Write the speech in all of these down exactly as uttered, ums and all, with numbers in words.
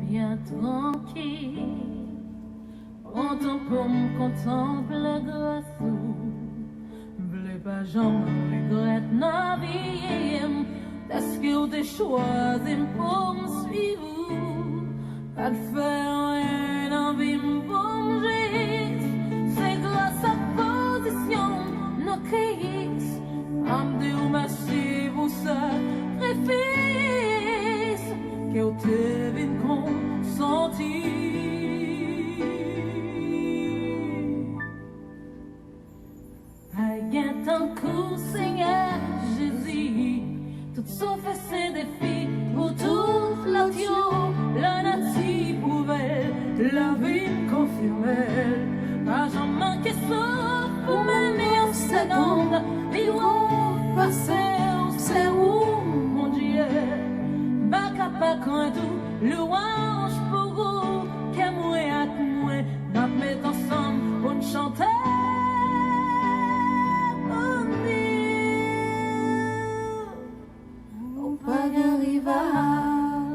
Byen trankil, pran tan pou m kontanple gras ou. M vle pa janm regrèt nan vi m, dèske w te chwazi m pou m swiv ou. Pa t fè anyen nan vi m pou m jis, se gras ak pozisyon m nan Kris. M ap di w mèsi pou sakrifis ke w te vin konsanti. Pa gen tankou Senyè Jezi, tout soufrans se defi pou tout lòt yo. Lanati pwouve l, lavi m konfime l. Pa janm manke souf pou menm yon segonn. Pi wo pase w, se ou, Bondye. M pa ka pa krent ou, lwanj pou ou. Kè mwen ak mwen, n ap met ansanm pou n chante pou n di. Ou pa gen rival.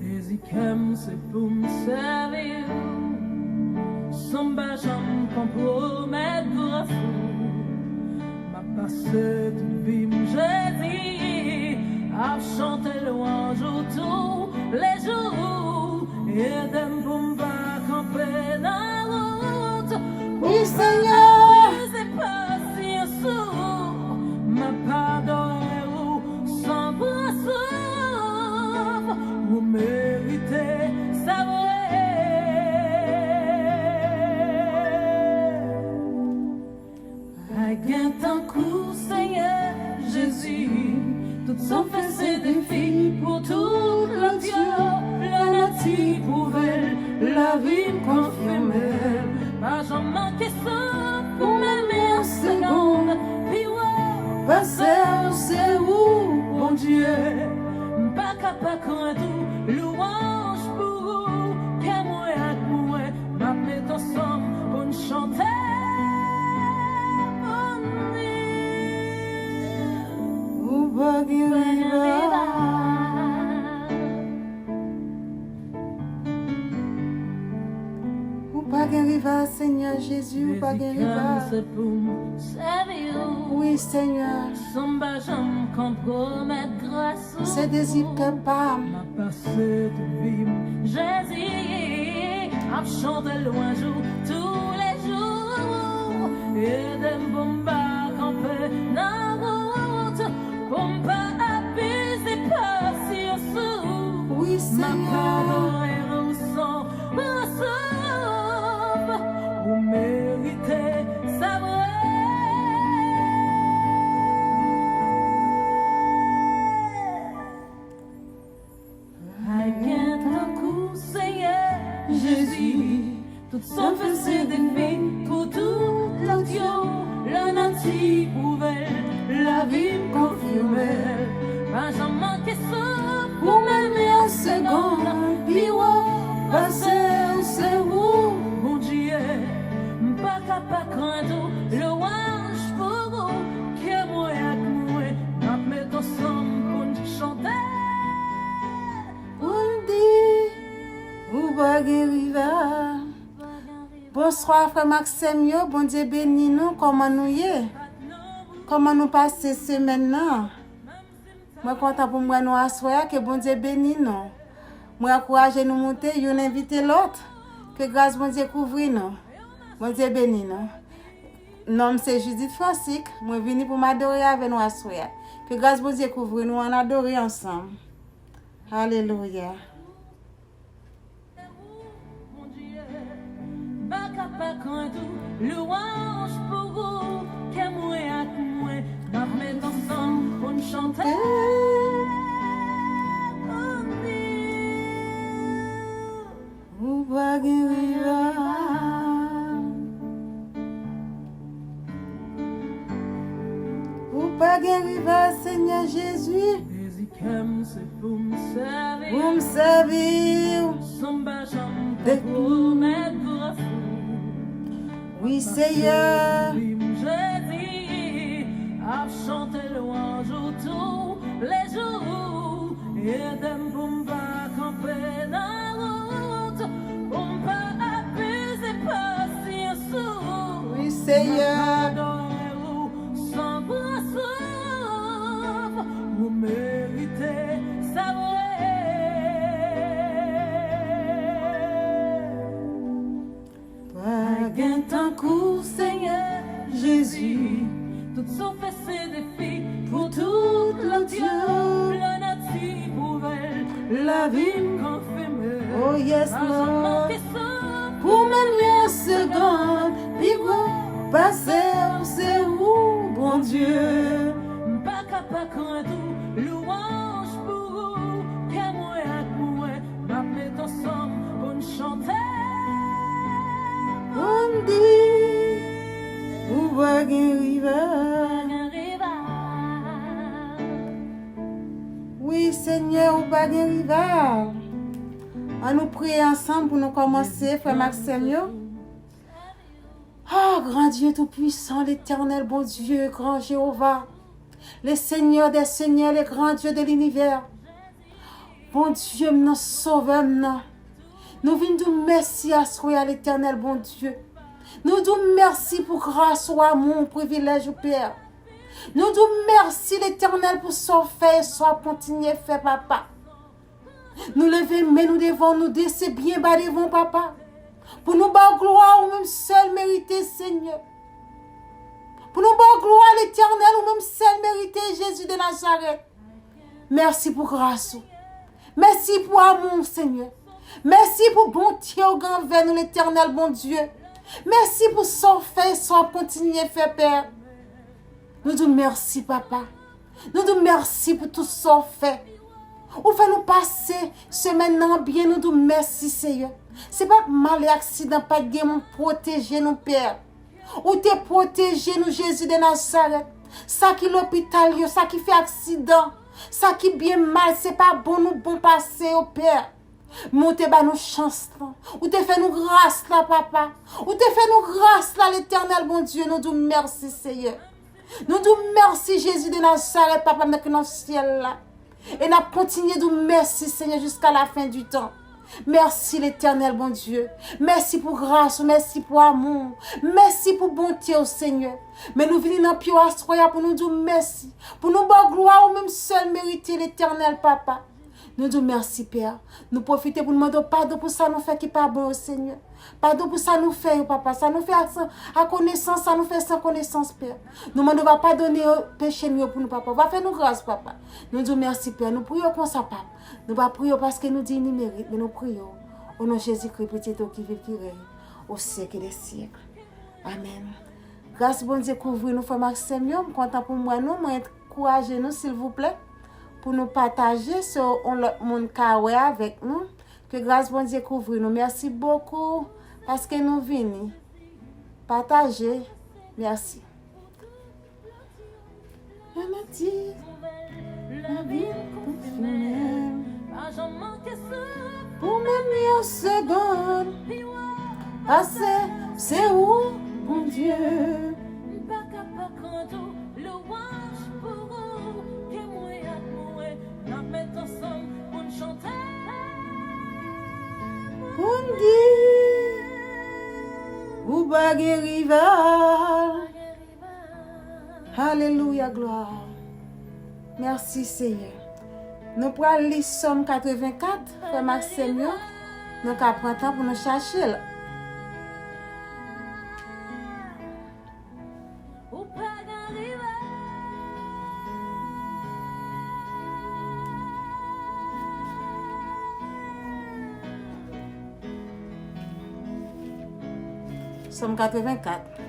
Dezi kè m se pou m sèvi w, san m pa janm konpwomèt gras ou. M ap pase tout vi m, Jezi, ap chante lwanj ou toulejou. Ede m pou m pa kanpe nan wout. Wi, Senyè. Pou m pa abize pasyans ou. M ap adore ou san pran souf. Ou merite sa vre. Pa gen tankou Senyè Jezi. Tout soufrans se defi pou tout lòt yo. Lanati pwouve l, lavi m konfime l. Pa janm manke souf pou menm yon segonn. Pi wo pase w, se ou, Bondye. M pa ka pa krent ou, lwanj pou ou. Kè mwen ak mwen, n ap met ansanm pou n chante, pou n di. Ou pa gen rival. Ou pa gen rival, Senyè Jezi, ou pa gen rival. Wi, Senyè. San m pa janm konpwomèt gras ou. Se dezi kè pa m. M ap pase tout vi m, Jezi, ap chante lwanj ou toulejou. Ede m pou m pa kanpe nan wout, pou m pa abize pasyans ou. Wi, Senyè. M ap adore ou san pran souf. Ou merite sa vre. Pa gen tankou Senyè Jezi. Tout soufrans se defi pou tout lòt yo. Lanati pwouve l, lavi m konfime l. Pa janm manke souf pou menm yon segonn. Pi wo pase w, se ou, Bondye. M pa ka pa krent ou, lwanj pou ou. Kè mwen ak mwen, n ap met ansanm pou n chante. Pou n di, ou pa gen rival. Bonswa, frè m ak sè m yo, Bondye beni nou, kòman nou ye? Kòman nou pase semèn nan? Mwen kontan pou m wè nou aswè a, ke Bondye beni nou. Mwen ankouraje nou moute, youn envite lòt. Ke gras Bondye kouvri nou. Bondye beni nou. Non m se Judith Francique, mwen vini pou m adore avè nou aswè a. Ke gras Bondye kouvri nou, ann adore ansanm. Alelouya. Pa ka pa krent ou, lwanj pou ou, kè mwen ak mwen, n ap met ansanm pou n chante, pou n di. Ou pa gen rival. Ou pa gen rival, Senyè Jezi. Dezi kè m se pou m sèvi w. Pou m sèvi w. San m pa janm konpwomèt gras ou. Wi, Senyè. Jezi, Ap chante lwanj ou tou le jou. Ede m pou m pa kanpe nan wout, pou m pa abize pasyans ou. Wi, Senyè. M ap adore ou san pran souf. Ou merite sa vre. Pa gen tankou Senyè Jezi. Tout soufrans se defi pou tout lòt yo. Lanati pwouve l, lavi m konfime. Oh yes, Lord. Pou menm yon segonn, pi gwo pase w se ou, Bondye. M pa ka pa krent ou, lwanj pou ou, kè mwen ak mwen. M ap met ansanm pou n chante. Pou n di, ou pa gen rival. Wi, Senyè, ou pa gen rival. Ann nou priye ansanm pou nou kòmanse, frè m ak sè m yo. Ah, grand Dieu tout-puissant, l'Éternel bon Dieu, grand Jéhovah, le Seigneur des seigneurs, le grand Dieu de l'univers. Bondye m nan, Sovè m nan. Nou vin di w mèsi aswè a, Letènèl Bondye. Nou di w mèsi pou gras ou, amou w, privilèj ou, Pè. Nou di w mèsi, Letènèl, pou sa w fè e sa w ap kontinye fè, Papa. Nou leve men nou devan w, nou dese byen ba devan w, Papa. Pou nou ba w glwa, ou menm sèl merite, Senyè. Pou nou ba w glwa, Letènèl, ou menm sèl merite, Jezi de Nazarèt. Mèsi pou gras ou. Mèsi pou amou w, Senyè. Mèsi pou bonte w gen anvè nou, Letènèl Bondye. Mèsi pou sa w fè e sa w ap kontinye fè, Pè. Nou di w mèsi, Papa. Nou di w mèsi pou tout sa w fè. Ou fè nou pase semèn nan byen, nou di w mèsi, Senyè. Se pa t mal e aksidan pa t gen moun pwoteje nou, Pè. Ou te pwoteje nou, Jezi de Nazarèt. Sa ki lopital yo, sa ki fè aksidan, sa ki byen mal, se pa bon nou bon pase yo, Pè. Men ou te ba nou chans lan. Ou te fè nou gras la, Papa. Ou te fè nou gras la, Letènèl Bondye. Nou di w mèsi, Senyè. Nou di w mèsi, Jezi de Nazarèt, Papa m nan syèl la. E n ap kontinye di w mèsi, Senyè, jiska lafen di tan. Mèsi, Letènèl Bondye. Mèsi pou gras ou, mèsi pou amou w, mèsi pou bonte w, Senyè. Men nou vini nan pye w aswè a pou nou di w mèsi, pou nou ba w glwa ou menm sèl merite, Letènèl Papa. Nou di w mèsi, Pè. Nou pwofite pou n mande w padon pou sa nou fè ki pa bon yo, Senyè. Padon pou sa nou fè yo, Papa. Sa nou fè a san, a konesans, sa nou fè san konesans, Pè. Nou mande w va padone yo, peche nou yo pou nou, Papa. W va fè nou gras, Papa. Nou di w mèsi, Pè. Nou priye w konsa, Papa. Nou pa priye w paske nou diy ni merit, men nou priye w o non Jezikri, Pitit ou ki viv, ki rèy o syèk de syèk. Amèn. Gras Bondye kouvri nou, frè m ak sè m yo. M kontan pou m wè nou. Mwen ankouraje nou, silvouplè, pou nou pataje, se yon lòt moun ka wè avèk nou. Ke gras Bondye kouvri nou. Mèsi bokou paske nou vini. Pataje. Mèsi. Lanati, lavi m konfime. Pou menm yon segonn, pase se ou, Bondye. M pa ka pa krent ou, lwanj pou ou, ke mwen ak mwen, n ap met ansanm pou n chante. Pou n di, ou pa gen rival. Alelouya, glwa. Mèsi, Senyè. Nou pral li Sòm katrevenkat, frè m ak sè m yo. Nou ka pran tan pou nou chache l. Ou pa gen rival. Sòm katrevenkat.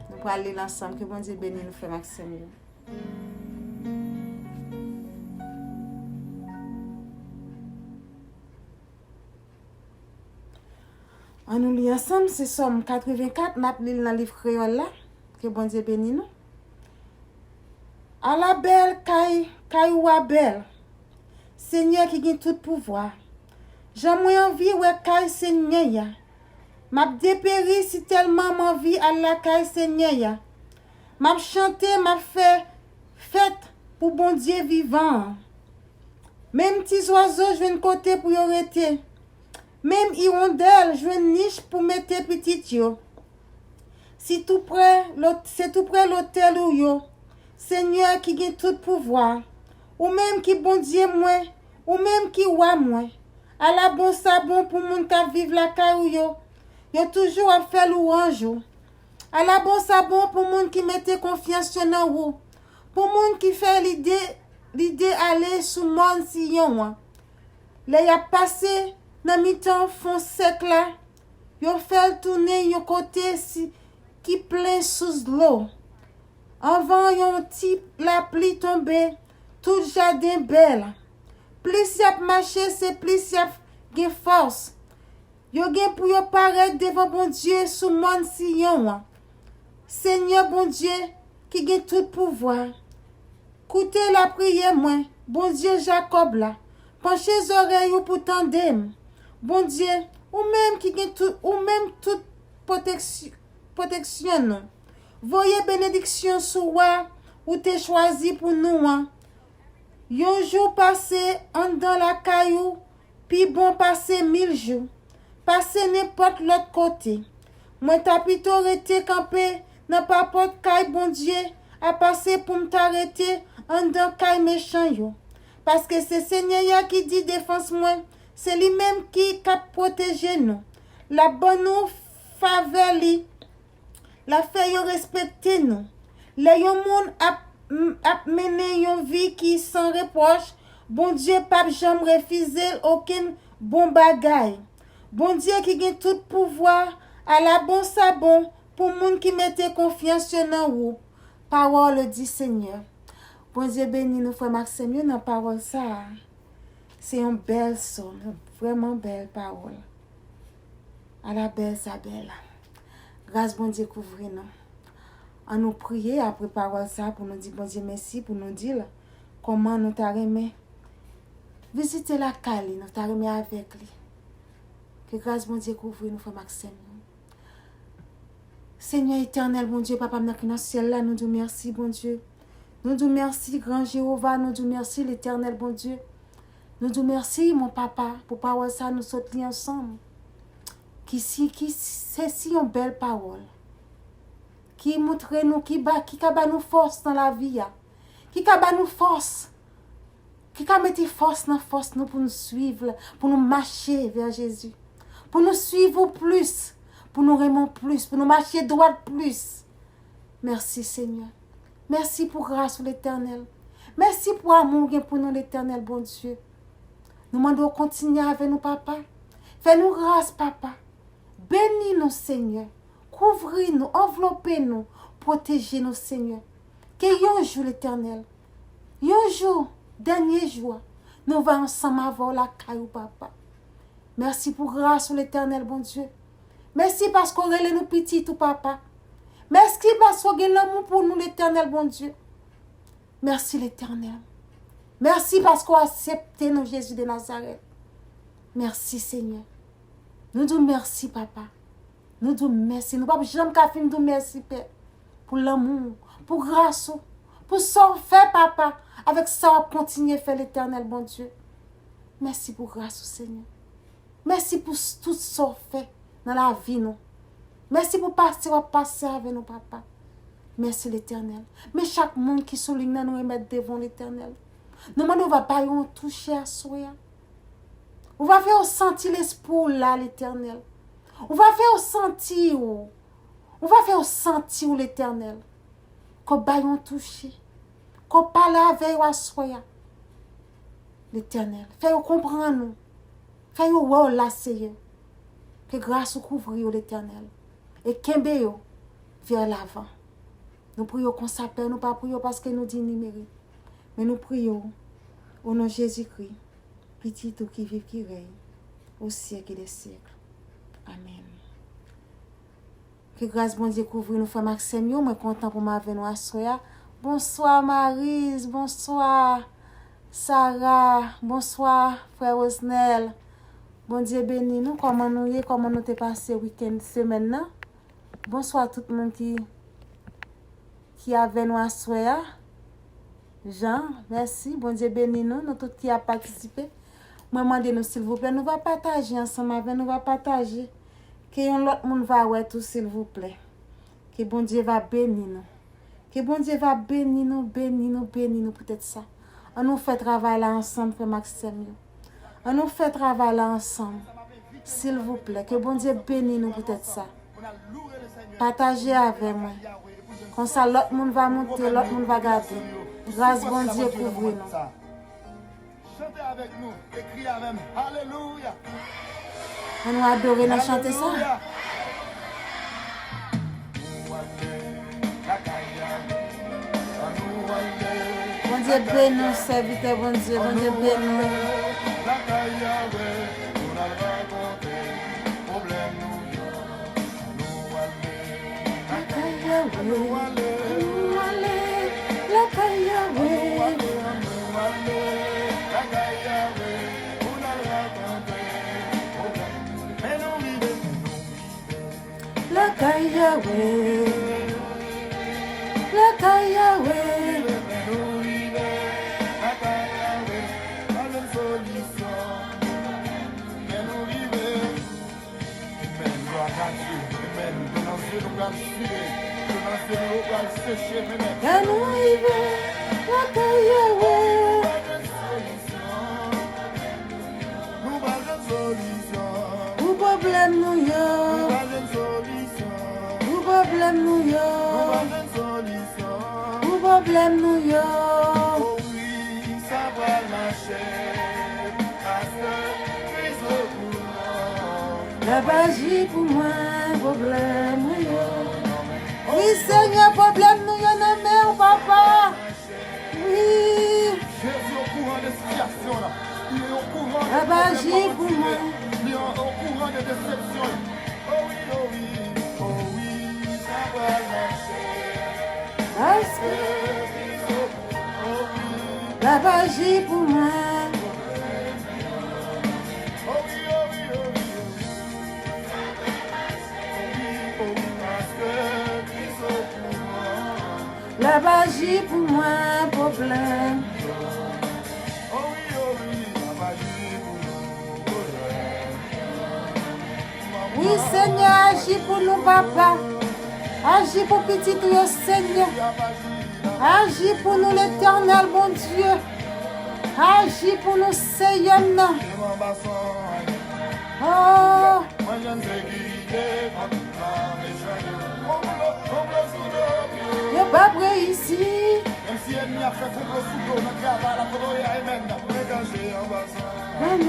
Nou pral li l ansanm. Ke Bondye beni nou, frè m ak sè m yo. Ann nou li ansanm, se Sòm katrevenkat, n ap li l nan liv kreyòl la. Ke Bondye beni nou. Ala bèl kay, kay ou a bèl. Senyè ki gen tout pouvwa. Jan mwen anvi wè kay Senyè a. M ap deperi si tèlman m anvi al lakay Senyè a. M ap chante, m ap fè fèt pou Bondye vivan an. Menm ti zwazo jwenn kote pou yo rete. Menm iwondèl jwenn nich pou mete pitit yo. Si toupre, se toupre lotèl ou yo, Senyè ki gen tout pouvwa, ou menm ki Bondye mwen, ou menm ki wa mwen. Ala bon sa bon pou moun k ap viv lakay ou yo, yo toujou ap fè lwanj ou. Ala bon sa bon pou moun ki mete konfyans yo nan ou, pou moun ki fè lide lide ale sou mòn Siyon an. Lè y ap pase nan mitan fon sèk la, yo fè l tounen yon kote si, ki plen sous dlo. Anvan yon ti lapli tonbe, tout jaden bèl. Plis y ap mache, se plis y ap gen fòs. Yo gen pou yo parèt devan Bondye sou mòn Siyon an. Senyè Bondye ki gen tout pouvwa, koute lapriyè mwen, Bondye Jakòb la. Panche zòrèy ou pou tande m. Bondye, ou menm ki gen tout, ou menm tout pwoteksy- pwoteksyon nou. Voye benediksyon sou wa ou te chwazi pou nou an. Yon jou pase anndan lakay ou pi bon pase mil jou, pase nenpòt lòt kote. Mwen ta pito rete kanpe nan papòt kay Bondye a pase pou m ta rete anndan kay mechan yo. Paske se Senyè a ki di defans mwen, se li menm ki k ap pwoteje nou. L ap ban nou favè li. L ap fè yo respekte nou. Lè yon moun ap, ap mennen yon vi ki san repwòch, Bondye p ap janm refize l okenn bon bagay. Bondye ki gen tout pouvwa, ala bon sa bon pou moun ki mete konfyans yo nan ou. Parole du Seigneur. Bondye beni nou, frè m ak sè m yo, nan pawòl sa a. Se yon bèl sòm, yon vrèman bèl pawòl. Ala bèl sa bèl. Gras Bondye kouvri nou. An nou priye apre pawòl sa pou nou di Bondye mèsi, pou nou di l kòman nou ta renmen vizite lakay li, nou ta renmen avèk li. Ke gras Bondye kouvri nou, frè m ak sè m yo. Senyè etènèl, Bondye, Papa m nan ki nan syèl la, nou di w mèsi, Bondye. Nou di w mèsi, gran Jewova, nou di w mèsi, Letènèl, Bondye. Nou di w mèsi, mon Papa, pou pawòl sa nou sot li ansanm. Ki si, ki se si yon bèl pawòl. Ki montre nou, ki ba, ki ka ba nou fòs nan lavi a. Ki ka ba nou fòs. Ki ka mete fòs nan fòs nou pou nou swiv, pou nou mache vè Jezi. Pou nou swiv ou plis, pou nou renmen w plis, pou nou mache dwat plis. Mèsi, Senyè. Mèsi pou gras ou, Letènèl. Mèsi pou amou w gen pou nou, Letènèl, Bondye. Nou mande w kontinye avè nou, Papa. Fè nou gras, Papa. Beni nou, Senyè. Kouvri nou, anvlope nou, pwoteje nou, Senyè. Ke yon jou, Letènèl, yon jou, dènye jou a, nou va ansanm avè w lakay ou, Papa. Mèsi pou gras ou, Letènèl, Bondye. Mèsi paske w rele nou pitit ou, Papa. Mèsi paske w gen lanmou pou nou, Letènèl, Bondye. Mèsi, Letènèl. Mèsi paske w aksepte nou, Jezi de Nazarèt. Mèsi, Senyè. Nou di w mèsi, Papa. Nou di w mèsi. Nou p ap janm ka fin di w mèsi, Pè, pou lanmou w, pou gras ou, pou sa w fè, Papa, avèk sa w ap kontinye fè, Letènèl, Bondye. Mèsi pou gras ou, Senyè. Mèsi pou s- tout sa w fè nan lavi nou. Mèsi pou pase w ap pase avè nou, Papa. Mèsi, Letènèl. Men chak moun ki sou liy nan, nou remèt devan w, Letènèl. Nou mande w va ba yo yon touche aswè a. Ou va fè yo santi Lespri w la, Letènèl. Ou va fè yo santi w. Ou va fè yo santi w, Letènèl. Ke w ba yo yon touche. Ke w pale avè yo aswè a. Letènèl, fè yo konprann ou. Fè yo wè w la, Seyè. Ke gras ou kouvri yo, Letènèl. E kenbe yo vè lavan. Nou priye w konsa, Pè, nou pa priye w paske nou di ni merit. Men nou priye w, o non Jezikri, Pitit ou ki viv, ki rèy, o syèk de syèk. Amèn. Ke gras Bondye kouvri nou, frè m ak sè m yo. Mwen kontan pou m avè nou aswè a. Bonswa, Marise. Bonswa, Sara. Bonswa, frè Rosnel. Bondye beni nou. Kòman nou ye? Kòman nou te pase wikenn, semèn nan? Bonswa tout moun ki, ki avè nou aswè a. Jean, mèsi. Bondye beni nou, nou tout ki ap patisipe. Mwen mande nou, silvouplè, nou va pataje ansanm avè nou, va pataje. Ke yon lòt moun va wè tou, silvouplè. Ke Bondye va beni nou. Ke Bondye va beni nou, beni nou, beni nou poutèt sa. An nou fè travay la ansanm, frè m ak sè m yo. An nou fè travay la ansanm. Silvouplè, ke Bondye beni nou poutèt sa. Pataje avè mwen. Konsa lòt moun va moute, lòt moun va gade. Gras Bondye kouvri nou. Chante avèk nou e kriye avè m. Alelouya! An nou adore nan chante sa. Alelouya! Bondye beni w, sèvitè Bondye, Bondye beni w. Lakay Yahweh, nou al rakonte pwoblèm nou yo. Lakay Yahweh, nou ale, lakay Yahweh. Lakay Yahweh, lakay Yahweh. Amen. Glwa a Dye. Amen. Dlo nan zye nou pral vire. Dlo nan zye nou yo pral seche. Amen. Lè nou rive lakay Yahweh. Nou pral jwenn solisyon. Pou pwoblèm nou yo. Nou pral jwenn solisyon. Pou pwoblèm nou yo. Nou pral jwenn solisyon. Pou pwoblèm nou yo. O wi, sa pral mache. Pastè, Kris retou. L ap aji pou mwen, pwoblèm mwen yo. Wi, Senyè, pwoblèm nou yo nan men w, papa. Wi. Jezi okouran de sitiyasyon w la. Li okouran de pwoblèm w la, Bondye. Li okouran de desepsyon w. O wi, o wi, o wi, sa pral mache. Paske L ap aji pou mwen. L ap aji pou mwen, pwoblèm. Wi, Senyè, aji pou nou, papa. Aji pou pitit ou yo, Senyè. Aji pou nou, Letènèl, Bondye. Aji pou nou, Senyè m nan. Oh. Yo p ap reyisi. Menm si ènmi ap fè konplo sou do w nan travay la, kote w ye a, amen. Mwen kanje anba zan. Mwen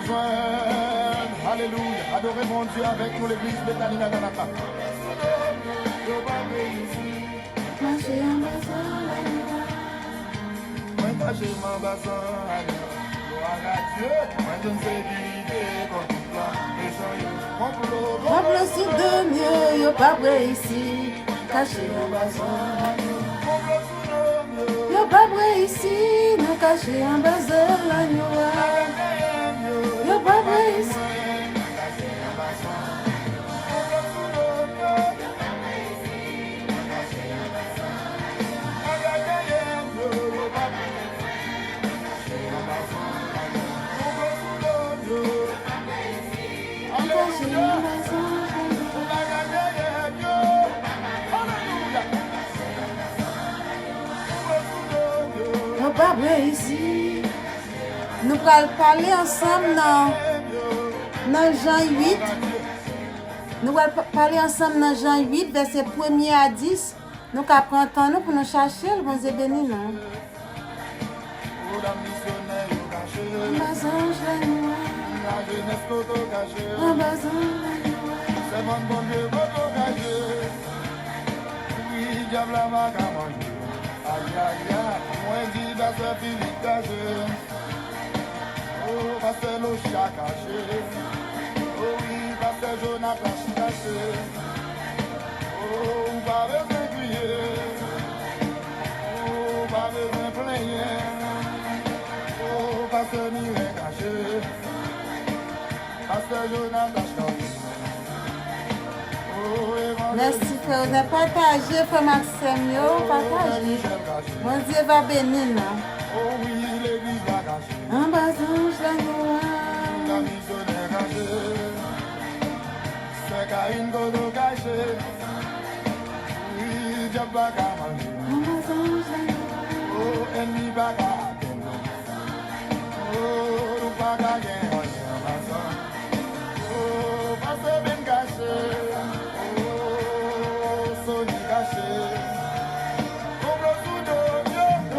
jwenn. Alelouya. Adore Bondye avèk nou, legliz Betani Naganata. Yo p ap reyisi. Kache anba zan la. Mwen kache m anba zan la. Glwa a Dye. Mwen jwenn sekirite kont tout plan mechan yo. Konplo sou do m yo, yo p ap reyisi. Kache anba zan la. Yo p ap reyisi, nou kache anba zan la. Yo p ap reyisi. Nou p ap reyisi. Nou pral pale ansanm nan, nan Jan uit. Nou pral pa-, pale ansanm nan Jan uit, vèsè premye a dis. Nou ka pran tan nou pou nou chache l. Bondye beni nou. Anba zanj lanmou a. Anba zanj lanmou a. Sèvant Bondye, kote w kache? Wi, dyab la pa ka manje. Ay, ay, ay, mwen di pastè Philippe kache. O, pastè Locha kache. O wi, pastè Jonathan kache. O, ou pa bezwen kriye. O, ou pa bezwen plenyen. O, pastè Miren kache. Pastè Jonathan kache. O, Mèsi, frè Odè. Pataje, frè m ak sè m yo, pataje. Bondye va beni nou. Anba zanj lanmou an. Anba zanj lanmou an.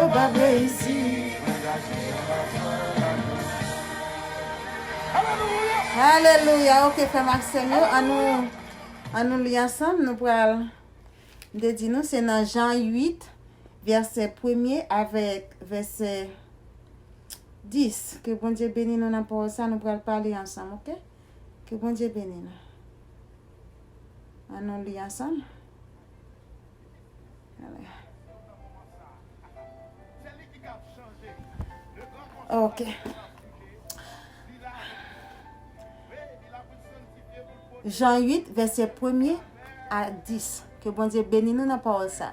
Yo p ap reyisi. Alelouya. Ok, frè m ak sè m yo, ann nou, ann nou li ansanm. Nou pral, m te di nou, se nan Jan uit, vèsè premye avèk vèsè dis. Ke Bondye beni nou nan pawòl sa, nou pral pale ansanm, ok? Ke Bondye beni nou. Ann nou li ansanm. Ale. Ok. Jan uit, vèsè premye a dis. Ke Bondye beni nou nan pawòl sa.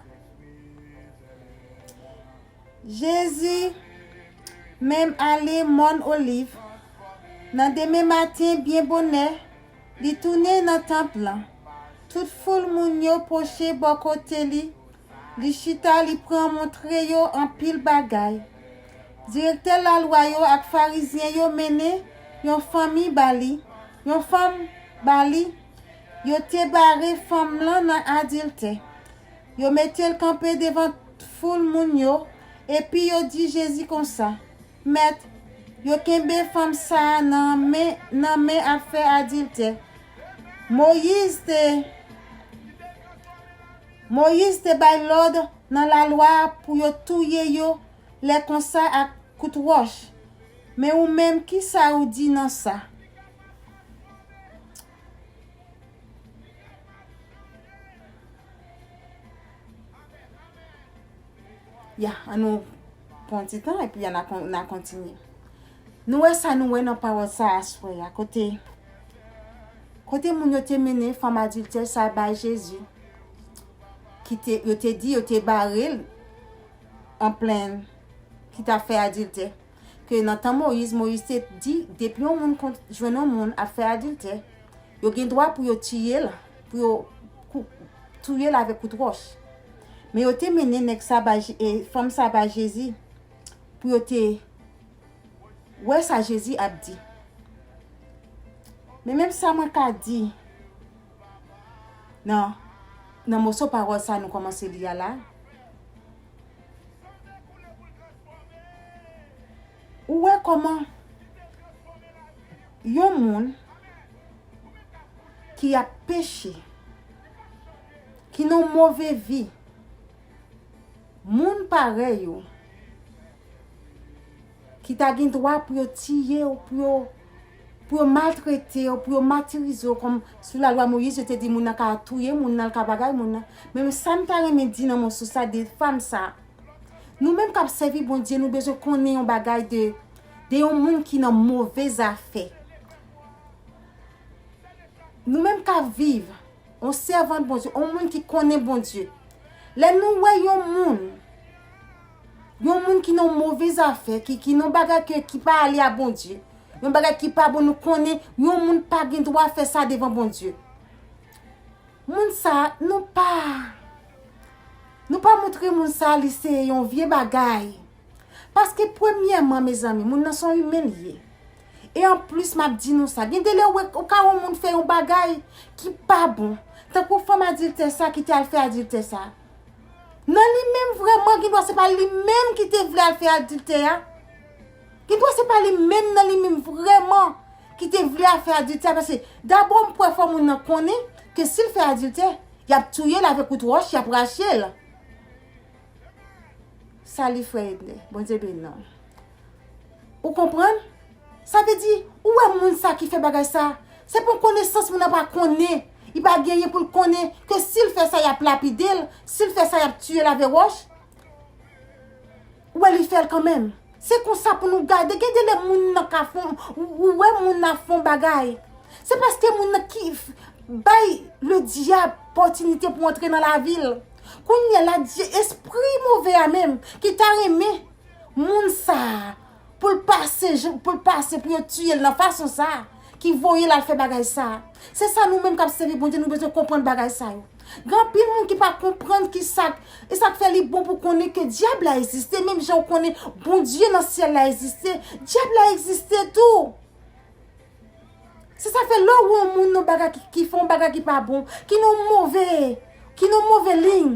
Jezi menm ale Mòn Oliv. Nan demen maten, byen bonè, li tounen nan tanp lan. Tout foul moun yo pwoche bò kote li. Li chita, li pran montre yo anpil bagay. Direktè lalwa yo ak Farizyen yo mennen yon fanmi ba li, yon fanm ba li. Yo te bare fanm lan nan adiltè. Yo mete l kanpe devan foul moun yo, epi yo di Jezi konsa, Mèt, yo kenbe fanm sa a nan men, nan men ap fè adiltè. Moyiz te, Moyiz te bay lòd nan lalwa a pou yo touye yo lè konsa ak kout wòch. Men ou menm, kisa ou di nan sa? Ya, ann nou pran ti tan epi ann a kon-, n a kontinye. Nou wè sa nou wè nan pawòl sa aswè a, kote, kote moun yo te mennen fanm adiltè sa bay Jezi, ki te, yo te di yo te bare l an plen, ki t ap fè adiltè. Ke nan tan Moyiz, Moyiz te di, depi yon moun kon-, jwenn yon moun ap fè adiltè, yo gen dwa pou yo tiye l, pou yo kou-, touye l avèk kout wòch. Men yo te mennen nèg sa ba Je-, e, fanm sa ba Jezi, pou yo te wè sa Jezi ap di. Men menm sa mwen ka di nan, nan moso pawòl sa nou kòmanse li a la. Ou wè kòman yon moun ki ap peche, ki nan move vi, moun parèy ou, ki ta gen dwa pou yo tiye w, pou yo, pou yo maltrete w, pou yo matirize w, kòm sou lalwa Moyiz, yo te di moun nan ka touye moun nan, l ka bagay moun nan. Men sa m ta renmen di nan moso sa de fanm sa, nou menm k ap sèvi Bondye, nou bezwen konnen yon bagay de, de yon moun ki nan move zafè. Nou menm k ap viv, yon sèvant Bondye, yon moun ki konnen Bondye. Lè nou wè yon moun, yon moun ki nan move zafè, ki, ki nan bagay ke, ki pa ale a Bondye, yon bagay ki pa bon, nou konnen yon moun pa gen dwa fè sa devan Bondye. Moun sa, nou pa, nou pa montre moun sa li se yon vye bagay. Paske premyèman, mezanmi, moun nan se yon imen li ye. E anplis, m ap di nou sa, gen de lè ou wè, ou ka wè yon moun fè yon bagay ki pa bon. Tankou fanm adiltè sa ki te al fè adiltè sa. Nan li menm vrèman, gen dwa se pa li menm ki te vle al fè adiltè a. Gen dwa se pa li menm nan li menm vrèman ki te vle al fè adiltè a. Paske dabò m kwè fò moun nan konnen ke si l fè adiltè, y ap touye l avèk kout wòch, y ap rache l. Sali frè Ednè, Bondye beni w. Ou konprann? Sa vle di, ou wè moun sa ki fè bagay sa, se pou konesans moun nan pa konnen. Li pa genyen pou l konnen ke si l fè sa, y ap lapide l, si l fè sa, y ap tiye l avè wòch. Ou wè li fè l kanmenm. Se konsa pou nou gade. Gen de lè moun nan ka fè, ou, ou wè moun nan fè yon bagay. Se paske moun nan ki f-, bay le dyab opòtinite pou antre nan lavi l. Kounye a la, Dye, espri move a menm, ki ta renmen moun sa a, pou l pase, pou l pase, pou yo tiye l nan fason sa a, ki voye l al fè bagay sa a. Se sa nou menm k ap sèvi Bondye, nou bezwen konprann bagay sa yo. Gen anpil moun ki pa konprann ki sa, e sa k fè li bon pou konnen ke dyab la egziste, menm jan w konnen Bondye nan syèl la egziste, dyab la egziste tou. Se sa fè lè w wè yon moun nan bagay ki, ki fè yon bagay ki pa bon, ki nan move, ki nan move liy,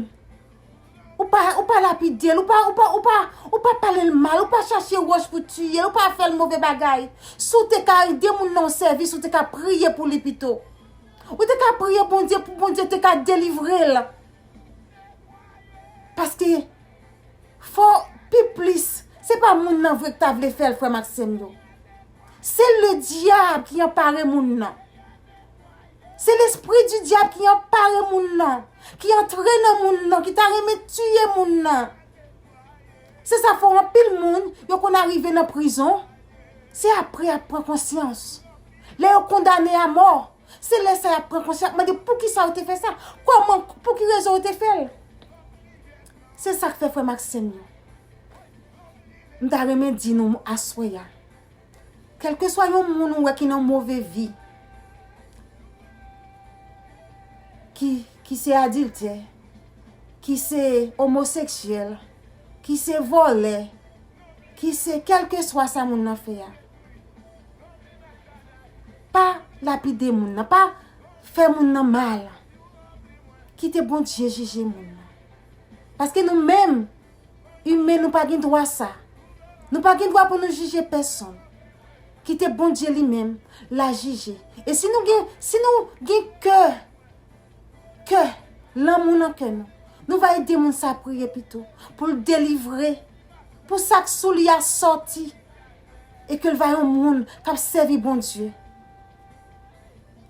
ou pa, ou pa lapide l, ou pa, ou pa, ou pa, ou pa pale l mal, ou pa chache wòch pou tiye l, ou pa fè l move bagay. Si w te ka ede moun nan yon sèvis, ou te ka priye pou li pito. Ou te ka priye Bondye pou Bondye te ka delivre l. Paske fò pi plis, se pa moun nan vre ki ta vle fè l, frè m ak sè m yo. Se le dyab ki anpare moun nan. Se lespri di dyab ki anpare moun nan, ki antre nan moun nan, ki ta renmen tiye moun nan. Se sa fè anpil moun, yo konn arive nan prizon, se apre y ap pran konsyans. Lè yo kondane a mò, se lè sa y ap pran konsyans, y ap mande poukisa yo te fè sa, kòman, pou ki rezon yo te fè l. Se sa k fè, frè m ak sè m yo, m ta renmen di nou aswè a, kèlkeswa yon moun ou wè ki nan move vi, ki, ki se adiltè, ki se omoseksyèl, ki se vòlè, ki se kèlkeswa sa moun nan fè a, pa lapide moun nan, pa fè moun nan mal. Kite Bondye jije moun nan. Paske nou menm, imen, nou pa gen dwa sa. Nou pa gen dwa pou nou jije pèsonn. Kite Bondye li menm la jije. E si nou gen, si nou gen kè, kè, lanmou nan kè nou, nou va ede moun sa priye pito, pou l delivre, pou sa k sou li a sòti, e ke l va yon moun k ap sèvi Bondye.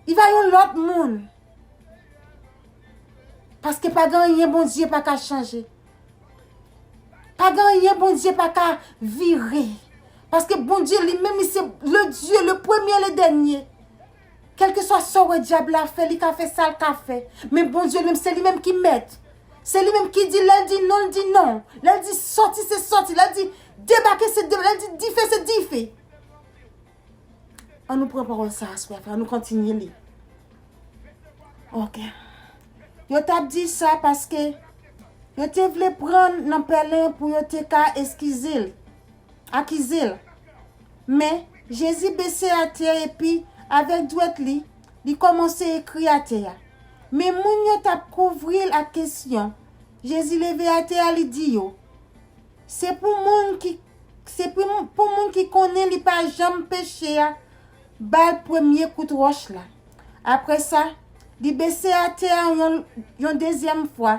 Li va yon lòt moun. Paske pa gen anyen Bondye pa ka chanje. Pa gen anyen Bondye pa ka vire. Paske Bondye li menm, li se le Dieu, le premier, le dernier. Kèlkeswa sa w wè dyab la fè, li ka fè sa l ka fè. Men Bondye li menm, se li menm ki mèt. Se li menm ki di, lè l di non, l di non. Lè l di sòti, se sòti. Lè l di debake, se debake. Lè l di dife, se dife. An nou pran pawòl sa aswè a, frè, an nou kontinye li. Ok. Yo t ap di sa paske yo te vle pran nan pèlen pou yo te ka eskize l, akize l. Men, Jezi bese atè epi, avèk dwèt li, li kòmanse ekri atè a. Men moun yo t ap kouvri l ak kesyon. Jezi leve atè a, li di yo, Se pou moun ki, se pou, pou moun ki konnen li pa janm peche a, ba l premye kout wòch la. Apre sa, li bese atè a yon, yon dezyèm fwa.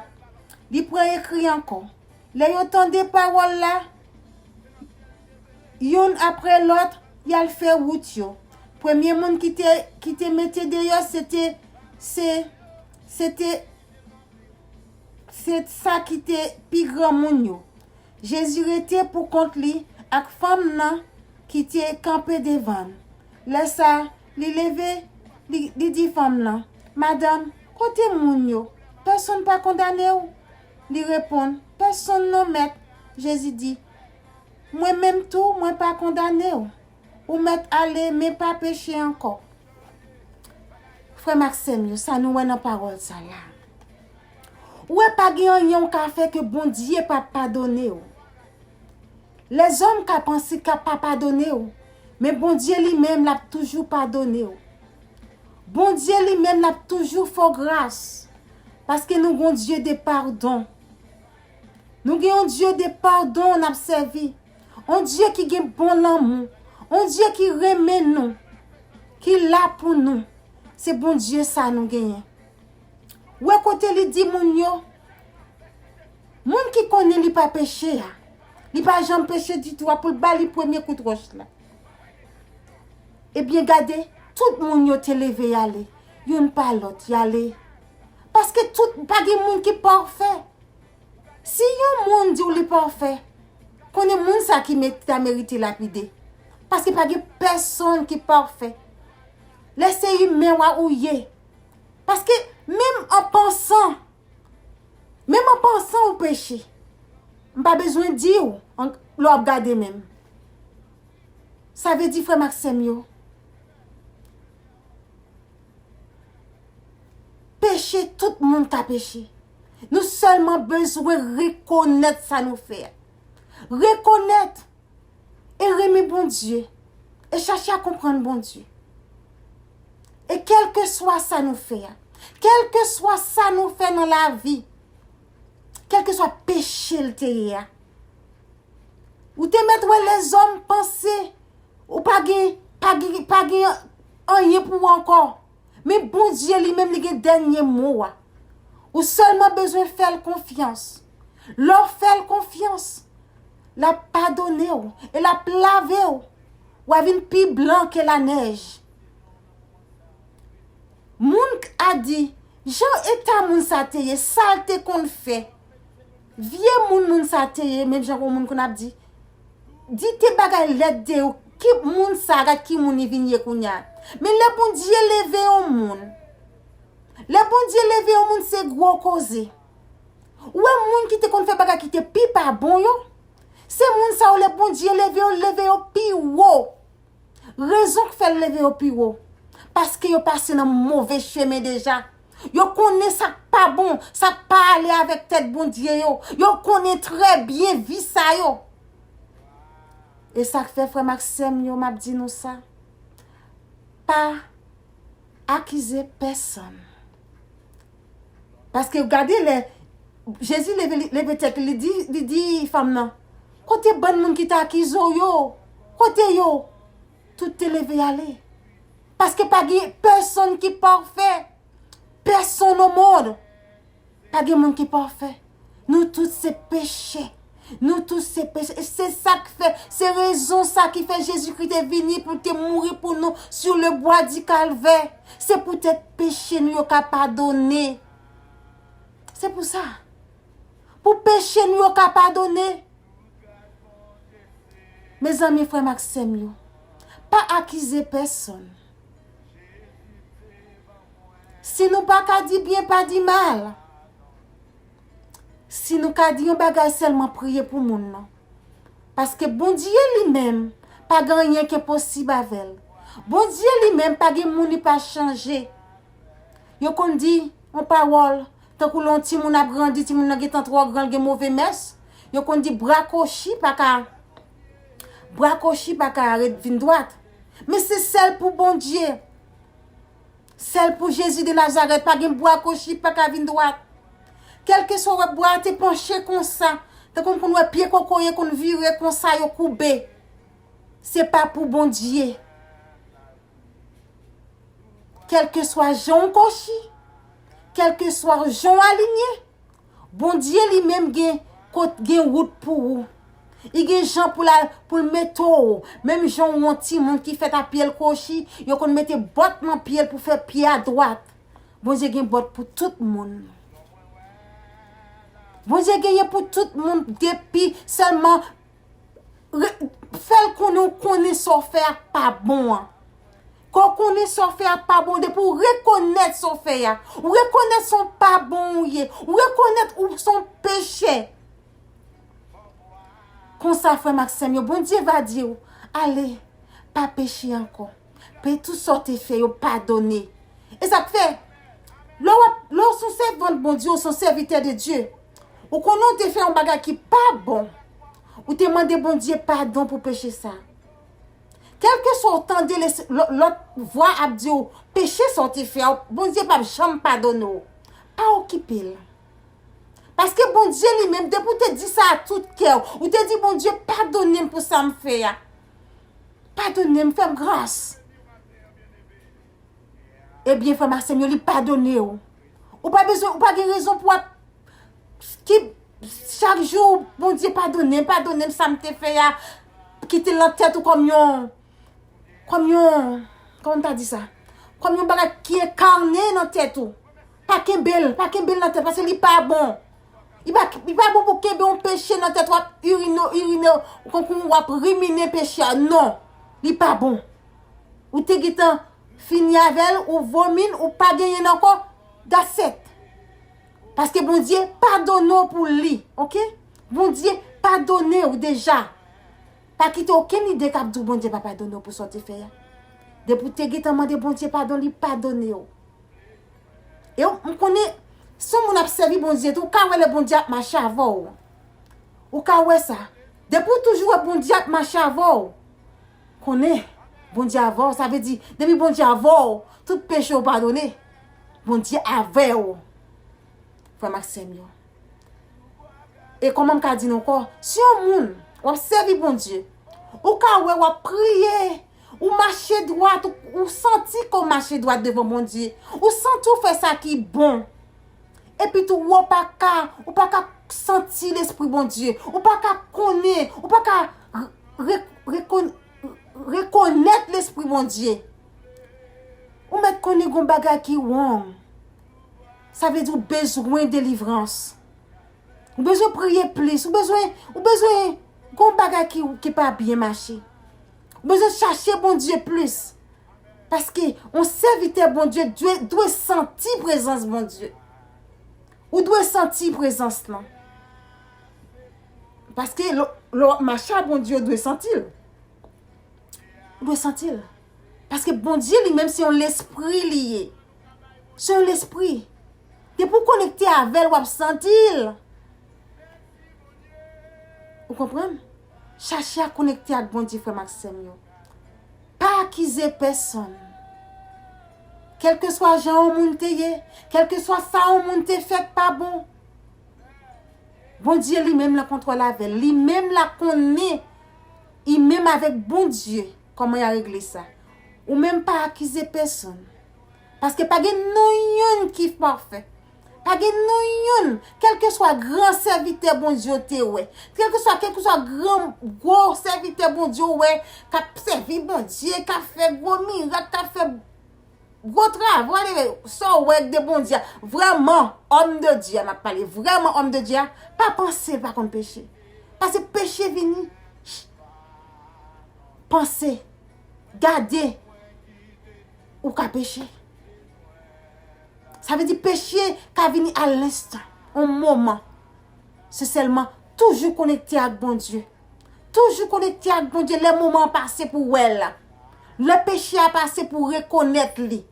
Li pran ekri ankò. Lè yo tande pawòl la, youn apre lòt, y al fè wout yo. Premye moun ki te, ki te mete deyò, se te, se, se te, se sa ki te pi granmoun yo. Jezi rete pou kont li ak fanm nan ki te kanpe devan l. Lè sa a, li leve, li, li di fanm nan, Madanm, kote moun yo? Pèsonn pa kondane w? Li reponn, Pèsonn non, Mèt. Jezi di, Mwen menm tou, mwen pa kondane w. Ou mèt ale, men pa peche ankò. Frè m ak sè m yo, sa nou wè nan pawòl sa la. Ou wè, pa gen anyen w ka fè ke Bondye p ap padone w. Lèzòm ka panse k ap pa padone w, men Bondye li menm, l ap toujou padone w. Bondye li menm, l ap toujou fè w gras. Paske nou gen yon Dye de padon. Nou gen yon Dye de padon n ap sèvi. Yon Dye ki gen bon lanmou. Yon Dye ki renmen nou. Ki la pou nou. Se Bondye sa nou genyen. Wè kote li di moun yo, moun ki konnen li pa peche a, li pa janm peche ditou a, pou l ba li premye kout wòch la. Ebyen, gade, tout moun yo te leve y ale, youn pa lòt, y ale. Paske tout, pa gen moun ki pafè. Si yon moun di w li pafè, konnen moun sa ki met, ta merite lapide. Paske pa gen pèsonn ki pafè. Lè se imen w a ou ye. Paske menm an panse, san, menm an pansan ou peche, m pa bezwen di w an- lè w ap gade menm. Sa vle di, frè m ak sè m yo, peche, tout moun ka peche. Nou sèlman bezwen rekonèt sa nou fè a. Rekonèt e renmen Bondye e chache a konprann Bondye. E kèlkeswa sa nou fè a, kèlkeswa sa nou fè nan lavi, kèlkeswa peche l te ye a, ou te mèt wè lèzòm panse ou pa gen, pa gen, pa gen anyen pou ou ankò. Men Bondye li menm li gen dènye mo a. Ou sèlman bezwen fè l konfyans. Lè w fè l konfyans, l ap padone w e l ap lave w. W a vin pi blan ke lanèj. Moun a di, jan eta moun sa te ye, sa l te konn fè. Vye moun moun sa te ye, menm jan kon moun konn ap di, di te bagay lèd de yo, ki moun sa, gad ki moun li vin ye kounye a. Men lè Bondye leve yon moun, lè Bondye leve yon moun, se gwo koze. Ou wè moun ki te konn fè bagay ki te pi pa bon yo, se moun sa yo, lè Bondye leve yo, leve yo pi wo. Rezon k fè l leve yo pi wo, paske yo pase nan move chemen deja. Yo konnen sa k pa bon, sa k pa ale avèk tèt Bondye yo. Yo konnen trè byen vi sa yo. E sa k fè, frè m ak sè m yo, m ap di nou sa, pa akize pèsonn. Paske gade lè Jezi leve, li- leve tèt li, li di, li di fanm nan, kote bann moun ki te akize w yo? Kote yo? Tout te leve ale. Paske pa gen pèsonn ki pafè. Pèsonn o mond. Pa gen moun ki pafè. Nou tout se peche. Nou tout se peche. E se sa k fè, se rezon sa ki fè Jezikri te vini pou l te mouri pou nou sur le bois du Calvaire. Se poutèt peche nou yo ka padone. Se pou sa. Pou peche nou yo ka padone. Mezanmi, frè m ak sè m yo, pa akize pèsonn. Si nou pa ka di byen, pa di mal. Si nou ka di yon bagay sèlman, priye pou moun nan. Paske Bondye li menm, pa gen anyen ki enposib avè l. Bondye li menm, pa gen moun li pa chanje. Yo konn di yon pawòl, tankou lè yon timoun ap grandi, timoun nan gentan twò gran, l gen move mès, yo konn di bra kochi pa ka, bra kochi pa ka ret vin dwat. Men se sèl pou Bondye. Sèl pou Jezi de Nazarèt, pa gen bwa kochi pa ka vin dwat. Kèlkeswa w wè bwa a te panche konsa, tankou m konn wè pye kokoye konn vire konsa, yo koube. Se pa pou Bondye. Kèlkeswa jan w kochi, kèlkeswa jan w alinye, Bondye li menm gen kot, gen wout pou ou. Li gen jan pou l al, pou l mete w. Menm jan w yon timoun ki fèt a pye l kochi, yo konn mete bòt nan pye l pou fè pye a dwat. Bondye gen bòt pou tout moun. Bondye genyen pou tout moun depi sèlman Re- fè l konnen w konnen sa w fè a pa bon an. Kan w konnen sa w fè a pa bon, depi w rekonèt sa w fè a, w rekonèt se yon pa bon ou ye, w rekonèt ou se yon pechè. Konsa, frè m ak sè m yo, Bondye va di w, ale, pa peche ankò. Pe tout sa w te fè yo padone. E sa k fè, lè w ap, lè w se yon sèvant Bondye, ou se yon sèvitè de Dye, ou konnen w te fè yon bagay ki pa bon, ou te mande Bondye padon pou peche sa. Kèlkeswa w tande le- lò- lòt vwa ap di w peche sa w te fè a, Bondye p ap janm padone w. Pa okipe l. Paske Bondye li menm, depi w te di sa a tout kè w, ou te di, Bondye, padone m pou sa m fè a. Padone m, fè m gras. Ebyen, frè m ak sè m yo, li padone w. Ou pa bezwen, ou pa gen rezon pou w ap ki chak jou, Bondye, padone m, padone m sa m te fè a, kite l nan tèt ou kòm yon, kòm yon, kòman m ta di sa? Kòm yon bagay ki enkane nan tèt ou. Pa kenbe l, pa kenbe l nan tèt, paske li pa bon. Li pa, li pa bon pou kenbe yon peche nan tèt ou, ap irine, irine, konkou w ap rimine peche a. Non, li pa bon. Ou te gentan fini avè l, ou vomi l, ou pa genyen l ankò, that's it. Paske Bondye padone w pou li, oke? Bondye padone w deja. Pa kite okenn ide k ap di w Bondye pa padone w pou sa w te fè a. Depi w te gentan mande Bondye padon, li padone w. E w, m konnen, si yon moun ap sèvi Bondye tou, ou ka wè lè Bondye ap mache avè w. Ou ka wè sa. Depi w toujou wè Bondye ap mache avè w, konnen Bondye avè w, sa vle di, depi Bondye avè w, tout peche w padone. Bondye avè w. Frè m ak sè m yo. E kòman m ka di nou ankò, si yon moun, w ap sèvi Bondye, ou ka wè w ap priye, ou mache dwat, ou, ou santi ke w mache dwat devan Bondye, ou santi w fè sa ki bon, epi tou ou pa ka, ou pa ka santi Lespri Bondye, ou pa ka konnen, ou pa ka re-, re-, rekon-, rekonèt Lespri Bondye, ou mèt konnen gon bagay ki wrong. Sa vle di ou bezwen delivrans. Ou bezwen priye plis. Ou bezwen, ou bezwen gon bagay ki, ki pa byen mache. Ou bezwen chache Bondye plis. Paske yon sèvitè Bondye dwe, dwe santi prezans Bondye. Ou dwe santi prezans lan. Paske lè, lè w ap mache ak Bondye, ou dwe santi l. Ou dwe santi l. Paske Bondye li menm se yon lespri li ye. Se yon lespri. Depi w konekte avè l, w ap santi l. Ou konprann? Chache a konekte ak Bondye, frè m ak sè m yo. Pa akize pèsonn. Kèlkeswa jan yon moun te ye, kèlkeswa sa yon moun te fè k pa bon, Bondye li menm l an kontwòl avè l. Li menm l ap konnen, li menm avèk Bondye, kòman y a regle sa. Ou menm pa akize pèsonn. Paske pa gen nou youn ki pafè. Pa gen nou youn, kèlkeswa gran sèvitè Bondye w te wè, kèlkeswa, kèlkeswa gran gwo sèvitè Bondye w wè, k ap sèvi Bondye, k ap fè gwo mirak, k ap fè gwo travay, sa w wè de Bondye a, vrèman, òm de Dye a, m ap pale, vrèman, òm de Dye a, pa panse l pa konn peche. Paske peche vini, panse, gade, ou ka peche. Sa vle di peche ka vini a lenstan, yon moman. Se sèlman toujou konekte ak Bondye. Toujou konekte ak Bondye lè moman an pase pou w wè l. Lè peche a pase pou w rekonèt li.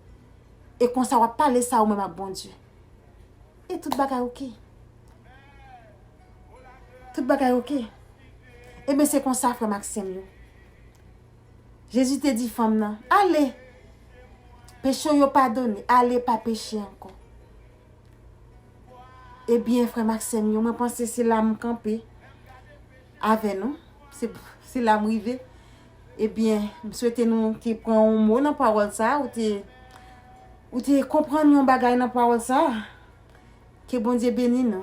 E konsa w ap pale sa ou menm ak Bondye. E tout bagay oke. Tout bagay oke. Ebyen se konsa frè m ak sè m yo. Jezi te di fanm nan, ale, peche w yo padone, ale pa peche ankò. Ebyen, frè m ak sè m yo, mwen panse se la m kanpe avè nou. Se, se la m rive. Ebyen, m swete nou te pran yon mo nan pawòl sa a, ou te, ou te konprann yon bagay nan pawòl sa a. Ke Bondye beni nou.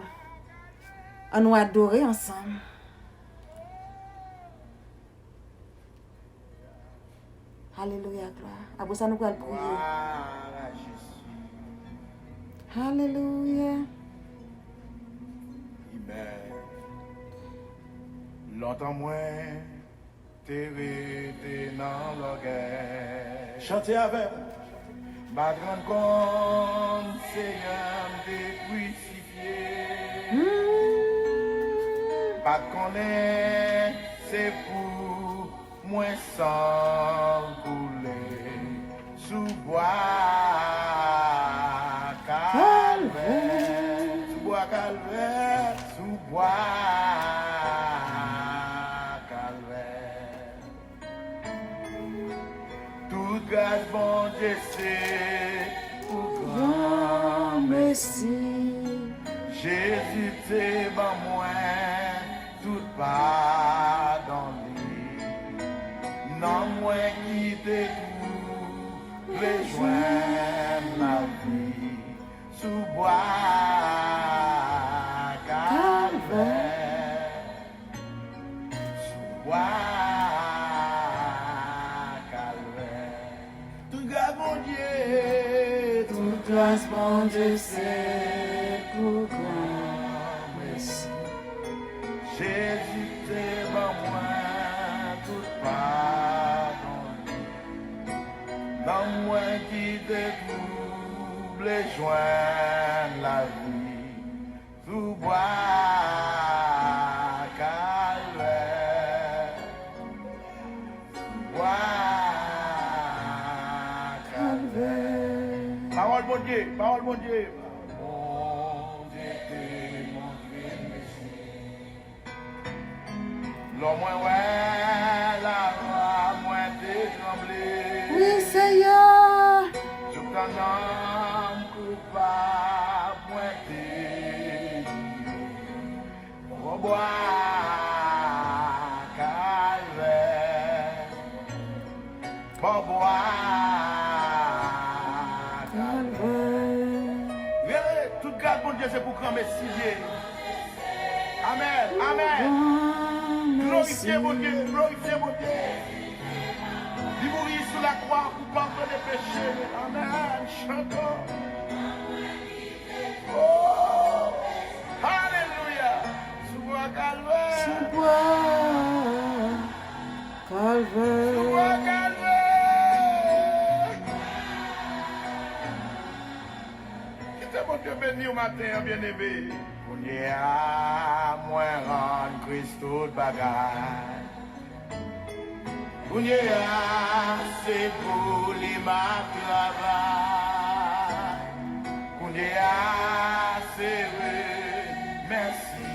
An nou adore ansanm. Alelouya, glwa. Apre sa, nou pral priye. Glwa a Jezi. Alelouya. Amen. Lontan mwen te rete nan lògèy. Chante avè m. M pa t rann kont, Senyè, m te krisifye. M pa t konnen se pou mwen san l koule sou bwa Kalvè. Sou bwa Kalvè, sou bwa Kalvè. Tout gras Bondye se pou granmesi. Jezi te ban mwen tout padon li. Nanm mwen ki te twouble jwenn lavi sou bwa Kalvè. Sou bwa Kalvè. Tout gras Bondye, tout gras Bondye se pou granmesi. Jezi te ban mwen tout padon li. Nanm mwen ki te twouble jwenn lavi. Sou bwa Kalvè, sou bwa Kalvè. Pawòl Bondye, pawòl Bondye. Bondye te montre Mesi. Lò mwen wè la, mwen te tranble. Wi, Seyè. Joukan nanm koupab mwen te bò bwa Kalvè. Bò bwa Kalvè. Rele, tout gras Bondye se pou granmesi li ye. Amèn, amèn. Glorifye Bondye, glorifye Bondye. Li mouri sou lakwa pou padone peche. Amèn. Chante. Oh, alelouya. Sou bwa Kalvè. Sou bwa Kalvè. Sou bwa Kalvè. Kite Bondye beni w maten an, byeneme. Kounye a, mwen rann Kris tout bagay. Kounye a, se pou li m ap travay. Kounye a, se remèsi.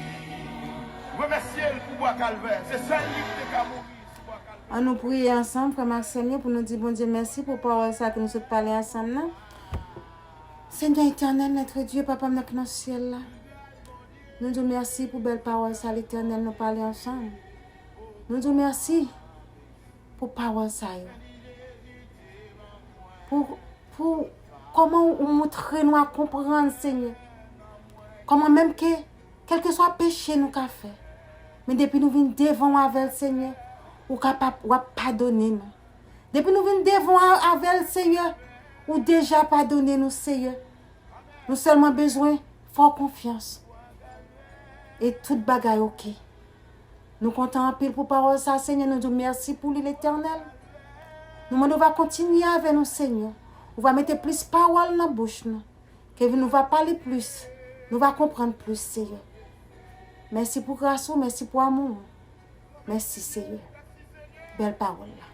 Remèsye l pou bwa Kalvè. Se sèl li ki te ka mouri sou bwa Kalvè. An nou priye ansanm, frè m ak sè m yo, pou nou di Bondye mèsi pou pawòl sa ke nou sot pale ansanm nan. Senyè Etènèl, Nètre Dye, Papa m nan ki nan syèl la, nou di w mèsi pou bèl pawòl sa, Letènèl, nou pale ansanm. Nou di w mèsi pou pawòl sa yo. Pou, pou kòman ou montre nou a konprann, Senyè. Kòman menm ke, kèlkeswa peche nou ka fè, men depi nou vin devan w avè l, Senyè, ou kapab, w ap padone nou. Depi nou vin devan w avè l, Senyè, ou deja padone nou, Senyè. Nou sèlman bezwen fè w konfyans. E tout bagay oke. Nou kontan anpil pou pawòl sa, Senyè. Nou di w mèsi pou li, Letènèl. Nou mande w va kontinye avè nou, Senyè. Ou va mete plis pawòl nan bouch nou. Ke nou va pale plis. Nou va konprann plis, Senyè. Mèsi pou gras ou, mèsi pou amou ou. Mèsi, Senyè. Bèl pawòl la.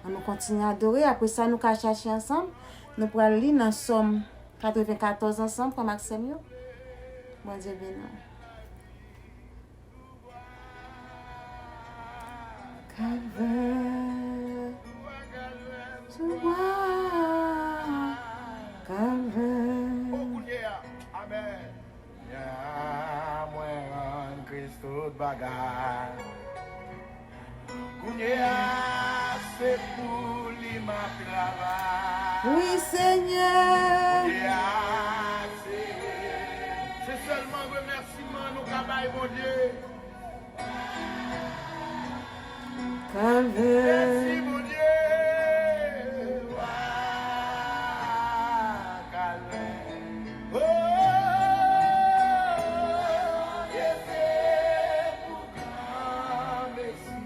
An nou kontinye adore. Apre sa, nou ka chache ansanm. Nou pral li nan Sòm katrevenkatòz ansanm, frè m ak sè m yo. Bondye beni w. Kalvè, sou bwa Kalvè. O, kounye a, amèn. Kounye a, mwen rann Kris tout bagay. Kounye a, se pou li m ap travay. Wi, Senyè. Kounye a, se, se sèlman remèsiman nou ka bay Bondye. Kalvè. Mèsi, Bondye. Wa Kalvè. O, Jezi, pou granmesi.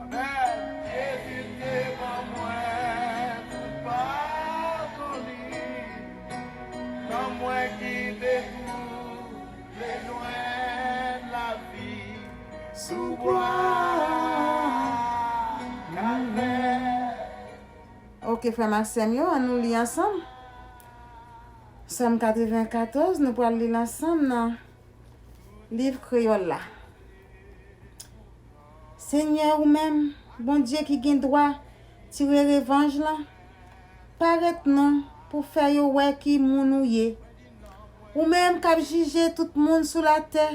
Amèn. Jezi te ban mwen tout padon li. Nan mwen ki te tou vle jwenn lavi sou bwa Kalvè. Ok, frè m ak sè m yo, an nou li ansanm. Sòm katrevenkatòz, nou pral li l ansanm nan liv kreyòl la. Senyè, ou menm, Bondye ki gen dwa tire revanj lan, parèt non pou fè yo wè ki moun ou ye. Ou menm k ap jije tout moun sou latè,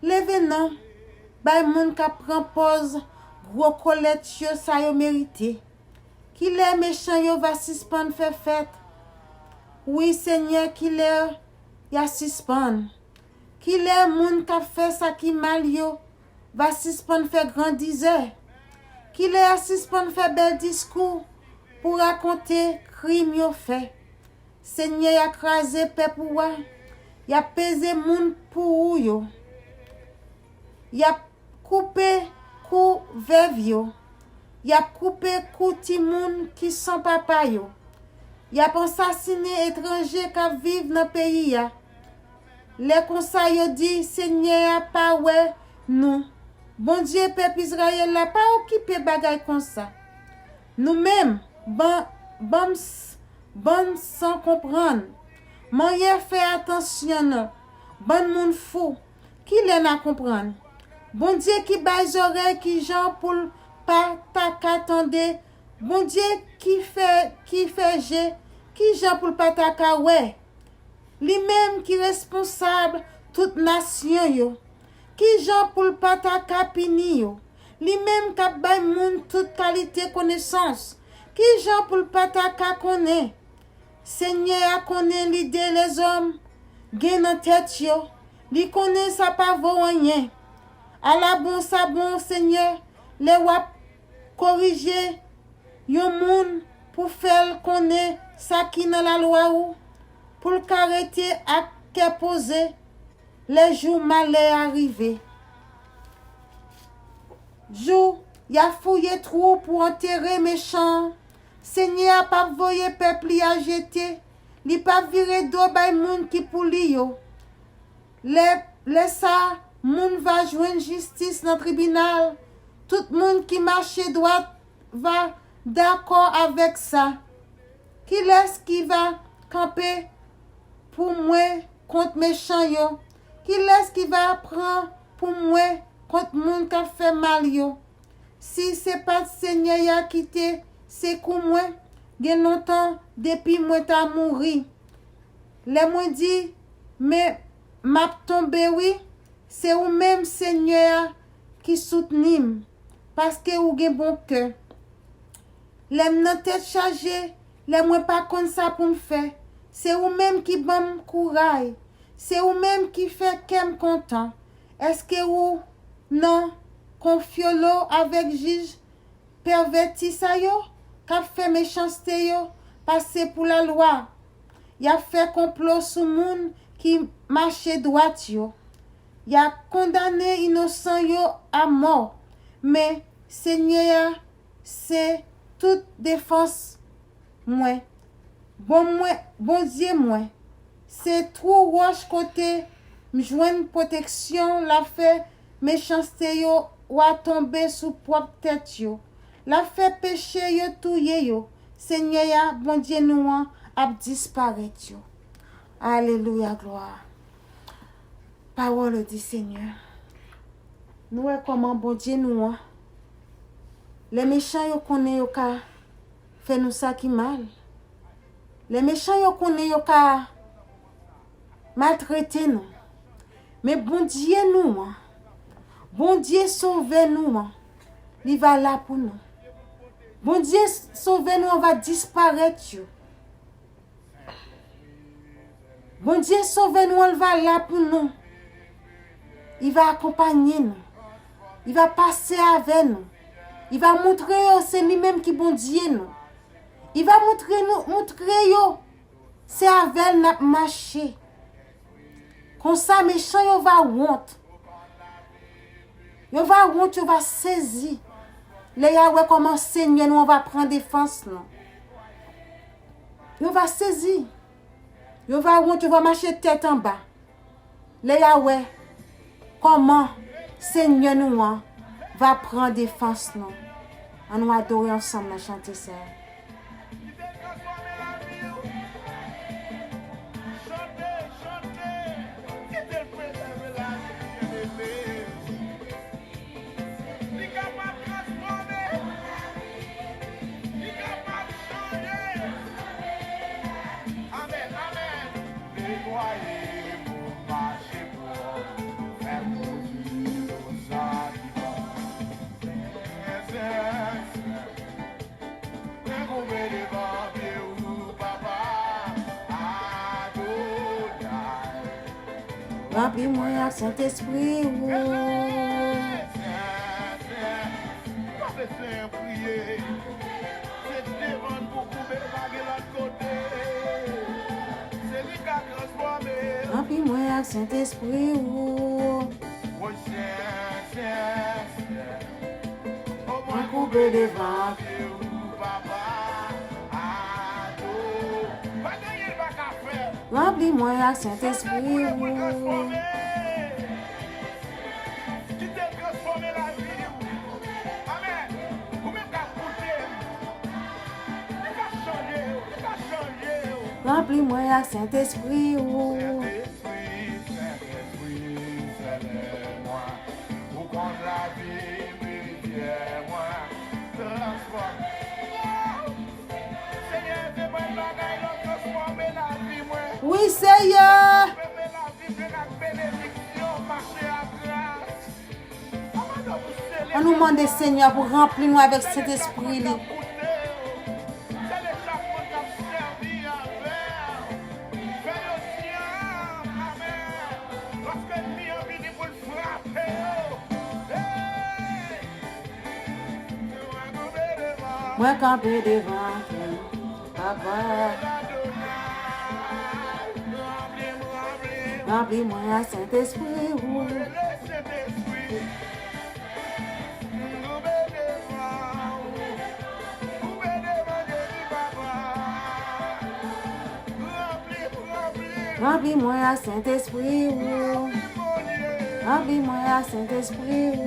leve non, bay moun k ap pran pòz gwo kolèt yo sa yo merite. Kilè mechan yo va sispann fè fèt? Wi, Senyè, kilè y a sispann? Kilè moun k ap fè sa ki mal yo va sispann fè grandizè? Kilè y a sispann fè bèl diskou pou rakonte krim yo fè? Senyè, y a kraze pèp ou a, y ap peze moun pou ou yo. Y ap koupe kou vèv yo. Y ap koupe kou timoun ki san papa yo. Y ap ansasinen etranje k ap viv nan peyi a. Lè konsa, yo di, Senyè a pa wè nou. Bondye pèp Izrayèl la pa okipe bagay konsa. Nou menm, ban, banm s- bann san konprann. Manyen fè atansyon non, bann moun fou. Kilè n a konprann? Bondye ki bay zòrèy, ki jan pou l pa ta ka tande? Bondye ki fè, ki fè je, ki jan pou l pa ta ka wè? Li menm ki responsab tout nasyon yo, ki jan pou l pa ta ka pini yo? Li menm k ap bay moun tout kalite konesans, ki jan pou l pa ta ka konnen? Senyè a konnen lide lèzòm gen nan tèt yo. Li konnen sa pa vo anyen. Ala bon sa bon, Senyè, lè w ap korije yon moun pou fè l konnen sa ki nan lalwa ou, pou l ka rete ak kè poze lè jou malè a rive. Jou y a fouye twou pou antere mechan an, Senyè a p ap voye pèp li a jete, li p ap vire do bay moun ki pou li yo. Lè, lè sa a, moun va jwenn jistis nan tribinal, tout moun ki mache dwat va dakò avèk sa. Kilès ki va kanpe pou mwen kont mechan yo? Kilès ki va pran pou mwen kont moun k ap fè mal yo? Si se pa t Senyè a ki te sekou mwen, gen lontan depi mwen ta mouri. Lè mwen di, men m ap tonbe wi, se ou menm, Senyè a, ki soutni m, paske ou gen bon kè. Lè m nan tèt chaje, lè mwen pa konn sa pou m fè, se ou menm ki ban m kouray, se ou menm ki fè kè m kontan. Èske ou nan konfyolo avèk jij pèvèti sa yo, k ap fè mechanste yo pase pou lalwa? Y ap fè konplo sou moun ki mache dwat yo. Y ap kondane inosan yo a mò. Men Senyè a se tout defans mwen, bon mwen, Bondye mwen, se twou wòch kote m jwenn pwoteksyon. L ap fè mechanste yo wa tonbe sou pwòp tèt yo. L ap fè peche yo touye yo. Senyè a, Bondye nou an, ap disparèt yo. Alelouya, glwa. Parole du Seigneur. Nou wè kòman Bondye nou an, lè mechan yo konnen yo ka fè nou sa ki mal, lè mechan yo konnen yo ka maltrete nou, men Bondye nou an, Bondye Sovè nou an, li va la pou nou. Bondye Sovè nou an va disparèt yo. Bondye Sovè nou an, l va la pou nou. Li va akonpaye nou. Li va pase avè nou. Li va montre yo se li menm ki Bondye nou. Li va montre nou, montre yo se avè l n ap mache. Konsa, mechan yo va wont. Yo va wont, yo va sezi. Lè y a wè kòman Senyè nou an va pran defans nou. Yo va sezi. Yo va wont, yo va mache tèt anba. Lè y a wè kòman Senyè nou an va pran defans nou. Ann nou adore ansanm nan chante sa. Li te transfòme lavi w. Chante, chante. Kite l prezève lavi w, byeneme. Li kapab transfòme. Li kapab chanje. Amèn, amèn. Netwaye pou mache pwòp. Fè pwodui yon sa ki bon. Sè, sè, sè. Mwen koube devan pye w, Papa Adonay. Ranpli mwen ak Sentespri w. Sè, sè, sè. Pa bezwen priye. Se devan n pou koube, pa gen lòt kote. Se li k ka transfòme. Ranpli mwen ak Sentespri w. Woy, sè, sè, sè. O, mwen koube devan pye w, Papa. Ado. Pa gen anyen l pa ka fè. Ranpli mwen ak Sentespri w. Ranpli mwen ak Sentespri w. Wi, Seyè. An nou mande Senyè pou ranpli nou avèk Sentespri li. Mwen kanpe devan twòn, Papa. Ranpli mwen ak Sentespri w. Ranpli mwen ak Sentespri w. Ranpli mwen ak Sentespri w.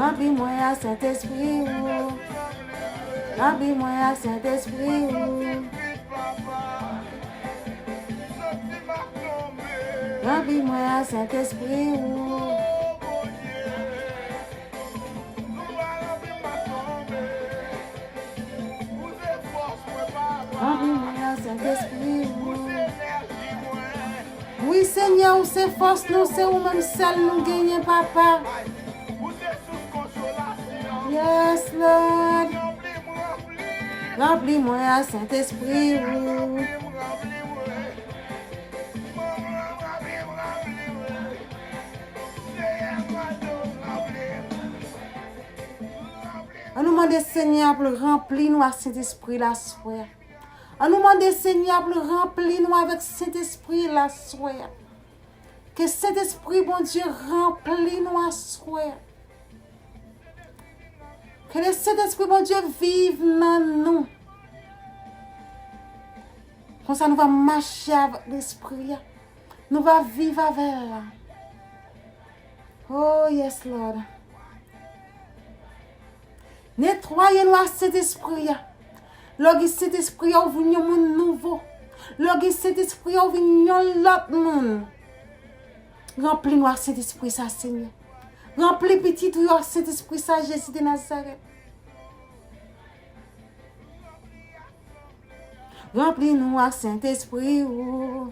Ranpli mwen ak Sentespri w. Ranpli mwen ak Sentespri w. Ranpli mwen ak Sentespri w. Ranpli mwen ak Sentespri w. Wi, Senyè, ou se fòs nou, se ou menm sèl nou genyen, Papa. Yes, Lord. Ranpli mwen ak Sentespri w. An nou mande Senyè a pou l ranpli nou ak Sentespri l aswè a. An nou mande Senyè a pou l ranpli nou avèk Sentespri l aswè a. Ke Sentespri Bondye ranpli nou aswè a. Ke le Sentespri Bondye viv nan nou. Konsa nou va mache avèk Lespri a. Nou va viv avè l. Oh, yes, Lord. Netwaye nou ak Sentespri a. Lè w gen Sentespri a, ou vin yon moun nouvo. Lè w gen Sentespri a, ou vin yon lòt moun. Ranpli nou ak Sentespri sa, Senyè. Ranpli pitit ou yo ak Sentespri sa, Jezi de Nazarèt. Ranpli nou ak Sentespri ou.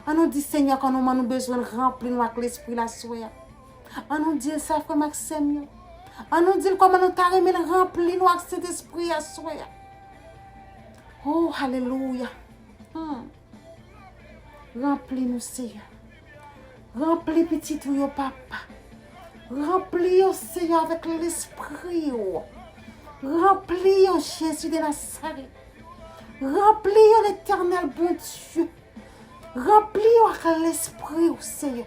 An nou di Senyè kòman nou bezwen l ranpli nou ak Lespri l aswè a. An nou di l sa, frè m ak sè m yo. An nou di l kòman nou ta renmen l ranpli nou ak Sentespri aswè a. Oh, alelouya. Hmm. Ranpli nou, Senyè. Ranpli pitit ou yo, Papa. Ranpli yo, Senyè, avèk Lespri ou. Ranpli yo, Jezi de Nazarèt. Ranpli yo, Letènèl Bondye. Ranpli yo ak Lespri ou, Senyè.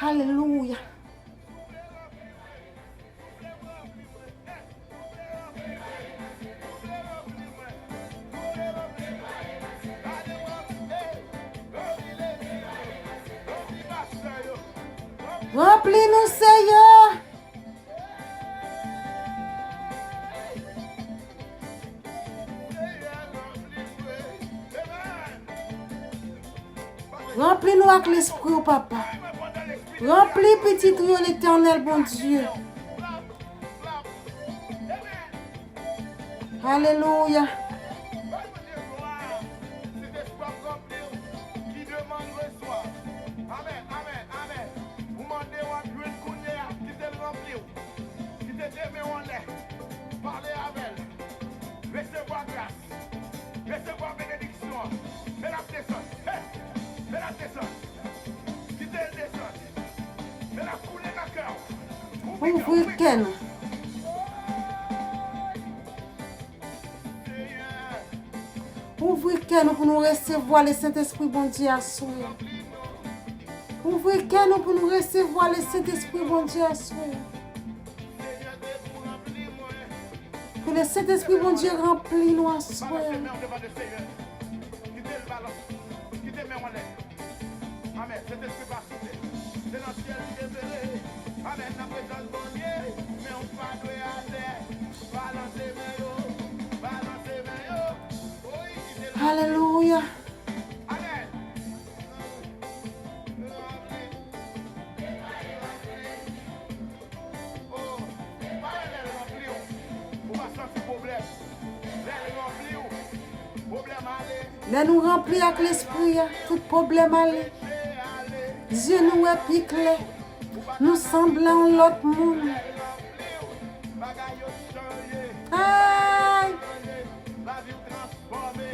Alelouya. Ranpli nou, Senyè. Ranpli nou ak Lespri ou, Papa. Ranpli pitit ou yo, Letènèl Bondye. Alelouya. Kite demen w anlè. Pale avè l. Resevwa gras. Resevwa benediksyon an. Men l ap desann. Hey! Men l ap desann. Kite l desann. Men l ap koule nan kè w. Ouvri kè nou. Ouvri Kè nou pou nou resevwa Lesentespri Bondye aswè. Ouvri kè nou pou nou resevwa Lesentespri Bondye aswè. Ke Lesentespri Bondye ranpli nou aswè. Amèn. Sentespri pa soufle. Se nan syèl li te vle. Amèn. Nan prezans Bondye, men w pa dwe atè. Balanse men yo. Balanse men yo. Wi, kite l. Alelouya. Amèn. Oh, pa wè lè l ranpli w, ou pa santi pwoblèm. Lè l ranpli w, pwoblèm ale. Lè nou ranpli ak Lespri a, tout pwoblèm ale. Zye nou wè pi klè. Nou sanble a yon lòt moun. Ay!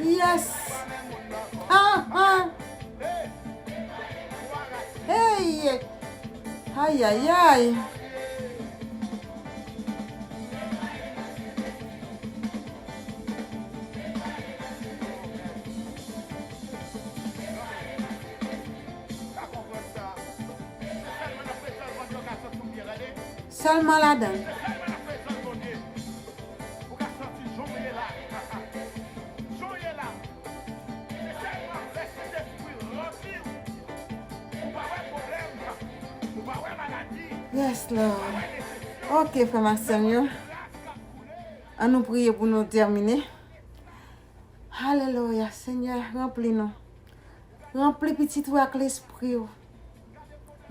Yes! Ah, ah! Hey! Ay, ay, ay! Sèlman ladan l. Yes, Lord. Ok, frè m ak sè m yo. An nou priye pou nou tèmine. Alelouya, Senyè, ranpli nou. Ranpli pitit ou ak Lespri w.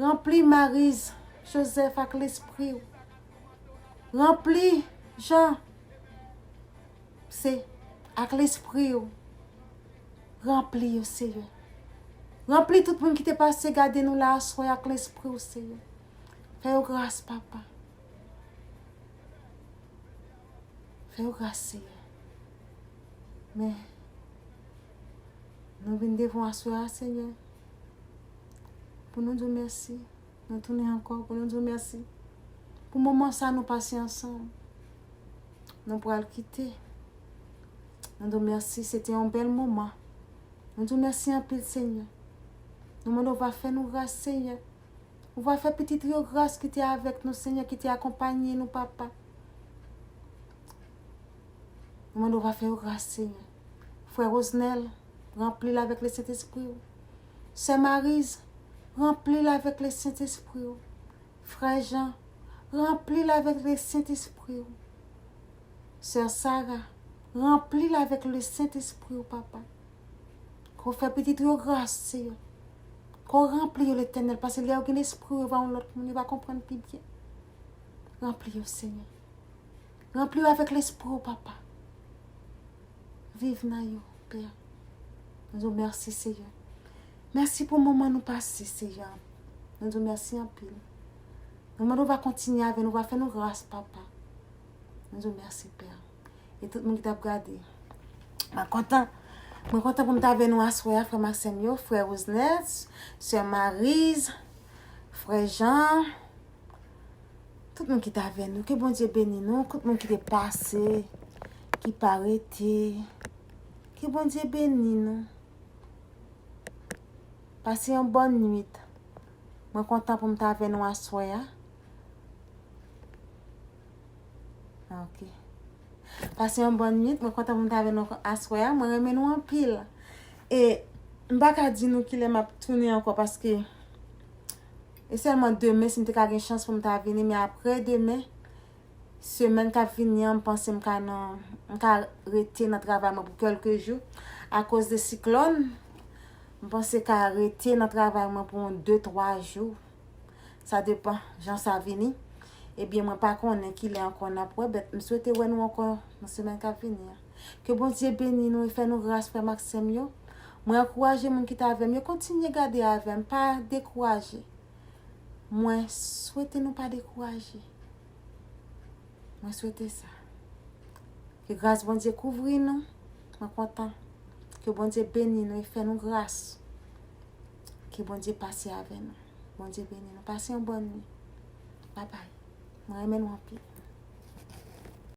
Ranpli Mariz Joseph ak Lespri w. Ranpli Jan se ak Lespri w. Ranpli yo, Senyè. Ranpli tout moun ki te pase gade nou la aswè ak Lespri w, Senyè. Fè yo gras, Papa. Fè yo gras, Senyè. Men, nou vin devan w aswè a, Senyè, pou nou di w mèsi. Nou tounen ankò pou nou di w mèsi. Pou moman sa nou pase ansanm. Nou pral kite. Nou di w mèsi, se te yon bèl moman. Nou di w mèsi anpil, Senyè. Nou mande w va fè nou gras, Senyè. Ou va fè pitit yo gras ki te avèk nou, Senyè, ki te akonpaye nou, Papa. Nou mande w va fè yo gras, Senyè. Frè Rosnel, ranpli l avèk Lesentespri w. Sè Mariz, ranpli l avèk Lesentespri w. Frè Jan, ranpli l avèk Lesentespri w. Sè Sara, ranpli l avèk Lesentespri w, Papa. Ke w fè pitit yo gras, Senyè. Ke w ranpli yo, Letènèl, paske lè yo gen lespri yo, yo va yon lòt moun, yo va konprann pi byen. Ranpli yo, Senyè. Ranpli yo avèk Lespri w, Papa. Viv nan yo, Pè. Nou di w mèsi, Senyè. Mèsi pou moman nou pase, Senyè. Nou di w mèsi anpil. Nou mande w va kontinye avè nou, va fè nou gras, Papa. Nou di w mèsi, Pè. E tout moun ki t ap gade. Mwen kontan. Mwen kontan pou m t avè nou aswè a, frè m ak sè m yo, frè Rosnel, sè Mariz, frè Jan, tout moun ki t avè nou. Ke Bondye beni nou, tout moun ki te pase, ki pa rete. Ke Bondye beni nou. Pase yon bòn nwit. Mwen kontan pou m t avè nou aswè a. Ok. Pase yon bòn nwit. Mwen kontan pou m t avè nou aswè a. Mwen renmen nou anpil. E m pa ka di nou kilè m ap tounen ankò paske e sèlman demen, si m te ka gen chans pou m ta vini, men apre demen, semèn k ap vini an, m panse m ka nan, m ka rete nan travay mwen pou kèlke jou. Akoz de siklòn, m panse ka rete nan travay mwen pou yon de, twa jou. Sa depann jan sa vini. Ebyen, mwen pa konnen kilè ankò n ap wè, but m swete wè nou ankò nan semèn k ap vini an. Ke Bondye beni nou e fè nou gras, frè m ak sè m yo. Mwen ankouraje moun ki t avè m yo, kontinye gade avè m, pa dekouraje. Mwen swete nou pa dekouraje. Mwen swete sa. Ke gras Bondye kouvri nou. Mwen kontan. Ke Bondye beni nou e fè nou gras. Ke Bondye pase avè nou. Bondye beni nou. Pase yon bòn nwi. Babay. Mwen renmen nou anpil.